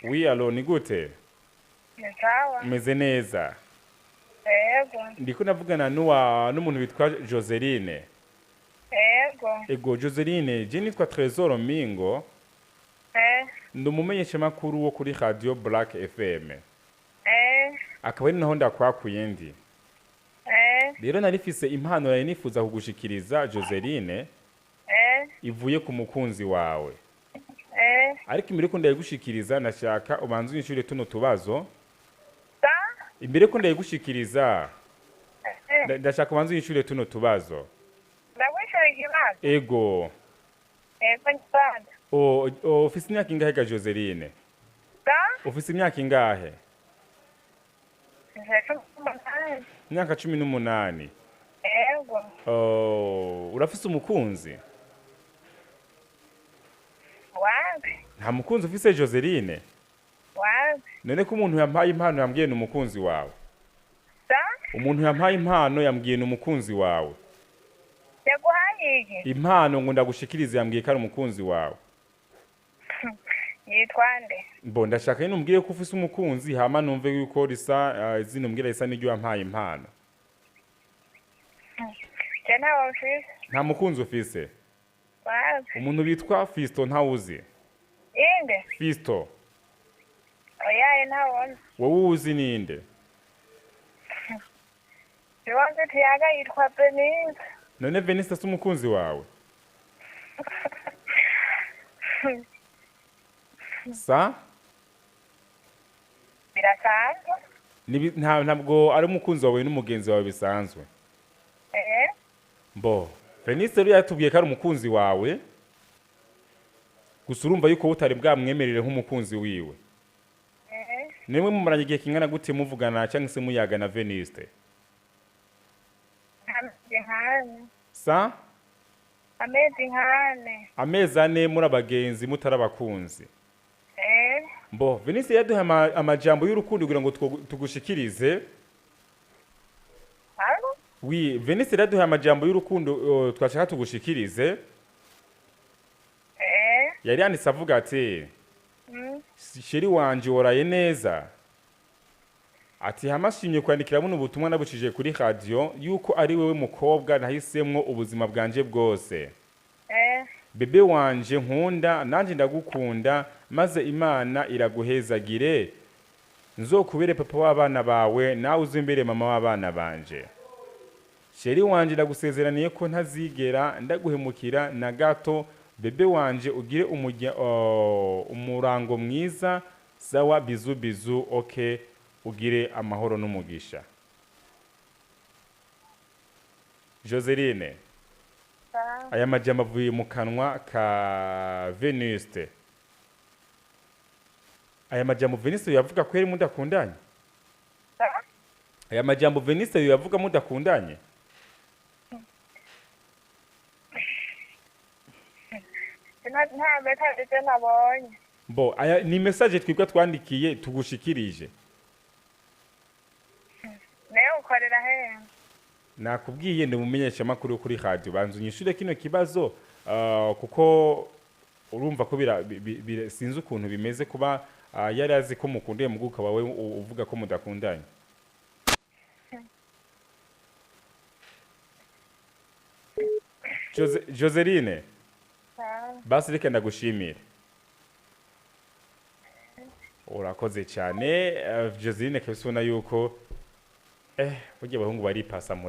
Oui, allo, ni gute? Ni sawa. Umeze neza? Yego. Ndiko navugana n'uwa n'umuntu witwa Joseline. Yego. Ego Joseline, je nitwa Trésor Mingo, ndi umumenyeshamakuru wo kuri Radio Black FM. Akaba ari naho ndakwakuye ndi. Rero narifise impano nari nifuza kugushikiriza Joseline, ivuye ku mukunzi wawe. Ariko imbere ko ndayigushikiriza ndashaka ubanze unyishure tuno tubazo. Sa? Imbere ko ndayigushikiriza ndashaka ubanze unyishure tuno tubazo. Ndakwishura ikibazo. Ego. Yego nkibazo. O, ufise imyaka ingahe ga Joseline? Sa? Ufise imyaka ingahe? Mfise 18. Imyaka 18. Yego. Oh, urafise umukunzi? Wapi? Nta mukunzi ufise Joseline? Wapi? None ko umuntu yampaye impano yambwiye ni umukunzi wawe. Sa? Umuntu yampaye impano yambwiye ni umukunzi wawe. Yaguhaye iki? Impano ngo ndagushikirize yambwiye ko ari umukunzi wawe. Yitwa nde? Mbo ndashaka nyine umbwire ko ufise umukunzi hama numve yuko risa izina umbwira risa n'iryo yampaye impano. Je ntawe mfise. Nta mukunzi ufise? Wapi? Umuntu bitwa Fisto ntawuzi. Inde? Fisto, Oyaye ntawe nzi. wowe uzi ninde? Iwanze tiyaga yitwa Benise. None Veniste si umukunzi wawe? Sa? Birasanzwe. Ntabwo ari umukunzi wawe n'umugenzi wawe bisanzwe. Mbo, Veniste rero yatubwiye ko ari umukunzi wawe, gusa urumva yuko utari bwamwemerere nk'umukunzi wiwe. Nimwe mumaranye igihe kingana gute muvugana cyangwa se muyagana Veniste? Amezi nk'ane. Sa? Amezi nk'ane. Amezi 4 muri abagenzi mutari abakunzi. Mbo, Veniste yaduha amajambo y'urukundo kugira ngo tugushikirize. Alo? Oui, Veniste yaduha amajambo y'urukundo twashaka tugushikirize. Yari yanditse avuga ati Sheri wanje woraye neza. Ati hamashimye kwandikira buno butumwa nabucije kuri radio yuko ari wewe mukobwa nahisemwo ubuzima bwanje bwose. Bebe wanje nkunda nanje ndagukunda maze Imana iraguhezagire. Nzokubere papa w'abana bawe nawe uzimbere mama w'abana banje. Sheri wanje ndagusezeraniye ko ntazigera ndaguhemukira na gato. Bebe wanje ugire umurango mwiza sawa bizu bizu okay ugire amahoro n'umugisha. Joseline, aya majambo avuye mu kanwa ka Veniste. Aya majambo Veniste yavuga ko yari mudakundanye? Aya majambo Veniste yavuga mudakundanye? Nta message nabonye. Bo, aya ni message twibwa twandikiye tugushikirije. Nayo ukorera he? Nakubwiye ndi mumenyesha makuru kuri radio banzu nyishure kino kibazo kuko urumva ko sinzi ukuntu bimeze kuba yari azi ko mukundiye muguka wawe uvuga ko mudakundanye. Joseline, basi reka ndagushimire. Urakoze cyane Joseline kabisa ubona yuko burya abahungu baripasa.